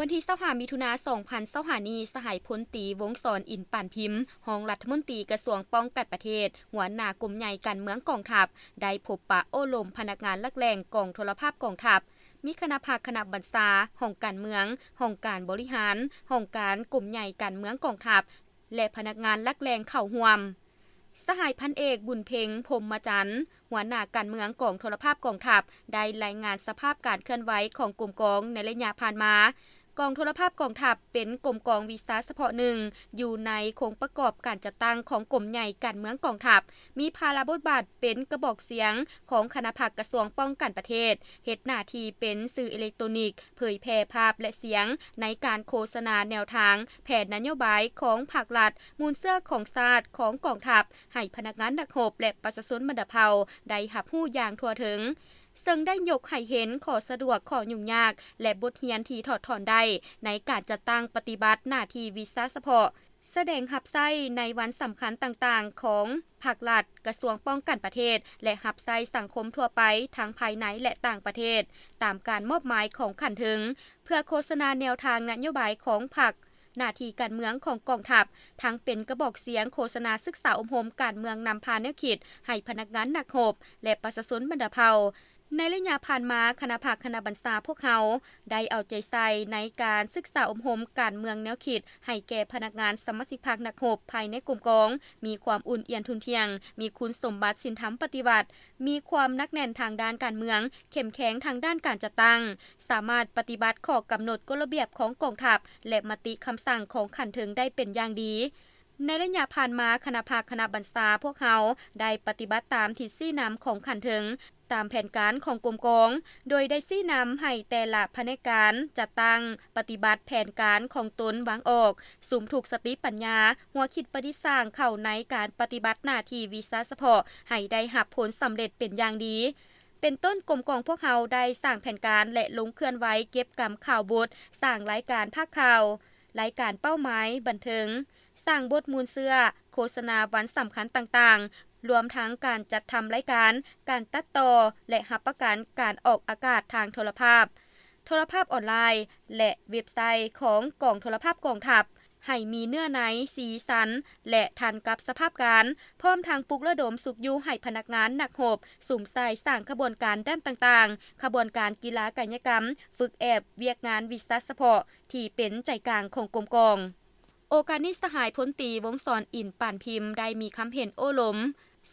ວັນທີຊາວຫ້າ ມິຖຸນາ ສອງພັນຊາວຫ້ານີ້, ສະຫາຍພົນຕີ ວົງສອນ ອິນປານພິມ, ຮອງລັດຖະມົນຕີກະຊວງປ້ອງກັນປະເທດ, ຫົວໜ້າກົມໃຫຍ່ການເມືອງກອງທັບ, ໄດ້ພົບປະໂອ້ລົມພະນັກງານຫຼັກແຫຼ່ງກອງໂທລະພາບກອງທັບ, ມີຄະນະພັກຄະນະບັນຊາ, ຫ້ອງການເມືອງ, ຫ້ອງການບໍລິຫານ, ຫ້ອງການກົມໃຫຍ່ການເມືອງກອງທັບ ແລະ ພະນັກງານຫຼັກແຫຼ່ງເຂົ້າຮ່ວມ. ສະຫາຍພັນເອກ ບຸນເພັງ ພົມມະຈັນ, ຫົວໜ້າການເມືອງກອງໂທລະພາບກອງທັບ ໄດ້ລາຍງານສະພາບການເຄື່ອນໄຫວຂອງກົມກອງໃນໄລຍະຜ່ານມາ. ກອງໂທລະພາບກອງທັບເປັນກົມກອງວິຊາສະເພາະໜຶ່ງ ຢູ່ໃນໂຄງປະກອບການຈັດຕັ້ງຂອງກົມໃຫຍ່ການເມືອງກອງທັບ, ມີພາລະບົດບາດເປັນກະບອກສຽງຂອງຄະນະພັກກະຊວງປ້ອງກັນປະເທດ, ເຮັດໜ້າທີ່ເປັນສື່ເອເລັກໂຕນິກ ເຜີຍແຜ່ພາບ ແລະ ສຽງ ໃນການໂຄສະນາແນວທາງ, ແຜນນະໂຍບາຍຂອງພັກລັດ, ມູນເຊື້ອຂອງຊາດ, ຂອງກອງທັບ, ໃຫ້ພະນັກງານນັກຮົບ ແລະ ປະຊາຊົນບັນດາເຜົ່າໄດ້ຮັບຮູ້ຢ່າງທົ່ວເຖິງ, ເຊິ່ງໄດ້ຍົກໃຫ້ເຫັນຂໍ້ສະດວກ, ຂໍ້ຫຍຸ້ງຍາກ ແລະ ບົດຮຽນທີ່ຖອດຖອນໄດ້ໃນການຈັດຕັ້ງປະຕິບັດໜ້າທີ່ວິຊາສະເພາະ, ສະແດງຮັບໃຊ້ໃນວັນສຳຄັນຕ່າງໆຂອງພັກລັດ, ກະຊວງປ້ອງກັນປະເທດ ແລະ ຮັບໃຊ້ສັງຄົມທົ່ວໄປທັງພາຍໃນ ແລະ ຕ່າງປະເທດ, ຕາມການມອບໝາຍຂອງຂັ້ນເທິງ, ເພື່ອໂຄສະນາແນວທາງນະໂຍບາຍຂອງພັກ, ໜ້າທີ່ການເມືອງຂອງກອງທັບ, ທັງເປັນກະບອກສຽງໂຄສະນາສຶກສາອົບຮົມການເມືອງນຳພາແນວຄິດໃຫ້ພະນັກງານນັກຮົບ ແລະ ປະຊາຊົນບັນດາເຜົ່າ. ໃນໄລຍະຜ່ານມາ, ຄະນະພັກຄະນະບັນຊາພວກເຮົາໄດ້ເອົາໃຈໃສ່ໃນການສຶກສາອົບຮົມການເມືອງແນວຄິດໃຫ້ແກ່ພະນັກງານສະມາຊິກພັກນັກຮົບພາຍໃນກົມກອງ, ມີຄວາມອຸ່ນອຽນທຸ່ນທ່ຽງ, ມີຄຸນສົມບັດສິນທຳປະຕິວັດ, ມີຄວາມໜັກແໜ້ນທາງດ້ານການເມືອງ, ເຂັ້ມແຂງທາງດ້ານການຈັດຕັ້ງ, ສາມາດປະຕິບັດຂໍ້ກຳນົດກົດລະບຽບຂອງກອງທັບ ແລະ ມະຕິຄຳສັ່ງຂອງຂັ້ນເທິງໄດ້ເປັນຢ່າງດີ. ໃນໄລຍະຜ່ານມາ, ຄະນະພັກຄະນະບັນຊາພວກເຮົາໄດ້ປະຕິບັດຕາມທິດຊີ້ນຳຂອງຂັ້ນເທິງ, ຕາມແຜນການຂອງກົມກອງ, ໂດຍໄດ້ຊີ້ນຳໃຫ້ແຕ່ລະພະແນກການຈັດຕັ້ງປະຕິບັດແຜນການຂອງຕົນວາງອອກ, ສຸມທຸກສະຕິປັນຍາ, ຫົວຄິດປະດິດສ້າງເຂົ້າໃນການປະຕິບັດໜ້າທີ່ວິຊາສະເພາະໃຫ້ໄດ້ຮັບຜົນສຳເລັດເປັນຢ່າງດີ. ເປັນຕົ້ນ, ກົມກອງພວກເຮົາໄດ້ສ້າງແຜນການ ແລະ ລົງເຄື່ອນໄຫວເກັບກຳຂ່າວບົດ, ສ້າງລາຍການພາກຂ່າວ, ລາຍການເປົ້າໝາຍບັນເທີງ, ສ້າງບົດມູນເຊື້ອ, ໂຄສະນາວັນສຳຄັນຕ່າງໆ, ລວມທັງການຈັດທຳລາຍການ, ການຕັດຕໍ່ ແລະ ຮັບປະກັນການອອກອາກາດທາງໂທລະພາບ, ໂທລະພາບອອນລາຍ ແລະ ເວັບໄຊຂອງກອງໂທລະພາບກອງທັບ ໃຫ້ມີເນື້ອໃນ, ສີສັນ ແລະ ທັນກັບສະພາບການ, ພ້ອມທັງປຸກລະດົມຊຸກຍູ້ໃຫ້ພະນັກງານນັກຮົບສຸມໃສ່ສ້າງຂະບວນການດ້ານຕ່າງໆ, ຂະບວນການກິລາກາຍະກຳ, ຝຶກແອບວຽກງານວິຊາສະເພາະທີ່ເປັນໃຈກາງຂອງກົມກອງ. ໂອກາດນີ້, ສະຫາຍພົນຕີ ວົງສອນ ອິນປານພິມ ໄດ້ມີຄຳເຫັນໂອ້ລົມ,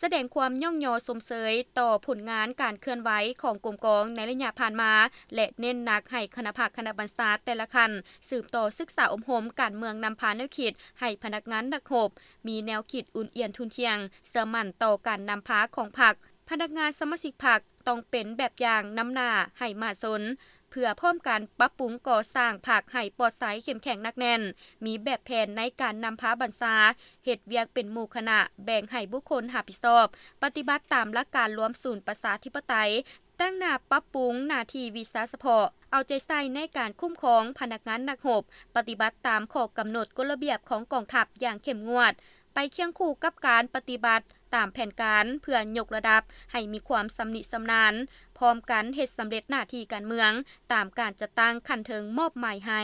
ສະແດງຄວາມຍ້ອງຍໍຊົມເຊີຍຕໍ່ຜົນງານການເຄື່ອນໄຫວຂອງກົມກອງໃນໄລຍະຜ່ານມາ ແລະ ເນັ້ນໜັກໃຫ້ຄະນະພັກຄະນະບັນຊາແຕ່ລະຂັ້ນ ສືບຕໍ່ສຶກສາອົບຮົມການເມືອງນຳພາແນວຄິດໃຫ້ພະນັກງານນັກຮົບ ມີແນວຄິດອຸ່ນອຽນທຸ່ນທ່ຽງ, ເຊື່ອໝັ້ນຕໍ່ການນຳພາຂອງພັກ. ພະນັກງານສະມາຊິກພັກ ຕ້ອງເປັນແບບຢ່າງນຳໜ້າໃຫ້ມະຫາຊົນ ເພື່ອພ້ອມກັນປັບປຸງກໍ່ສ້າງພັກໃຫ້ປອດໃສ, ເຂັ້ມແຂງ, ໜັກແໜ້ນ, ມີແບບແຜນໃນການນຳພາບັນຊາ, ເຮັດວຽກເປັນໝູ່ຄະນະ, ແບ່ງໃຫ້ບຸກຄົນຮັບຜິດຊອບ, ປະຕິບັດຕາມຫຼັກການລວມສູນປະຊາທິປະໄຕ, ຕັ້ງໜ້າປັບປຸງໜ້າທີ່ວິຊາສະເພາະ, ເອົາໃຈໃສ່ໃນການຄຸ້ມຄອງພະນັກງານນັກຮົບ, ປະຕິບັດຕາມຂໍ້ກຳນົດກົດລະບຽບຂອງກອງທັບຢ່າງເຂັ້ມງວດ, ໄປຄຽງຄູ່ກັບການປະຕິບັດຕາມແຜນການ ເພື່ອຍົກລະດັບໃຫ້ມີຄວາມຊຳນິຊຳນານ, ພ້ອມກັນເຮັດສຳເລັດໜ້າທີ່ການເມືອງຕາມການຈັດຕັ້ງຂັ້ນເທິງມອບໝາຍໃຫ້.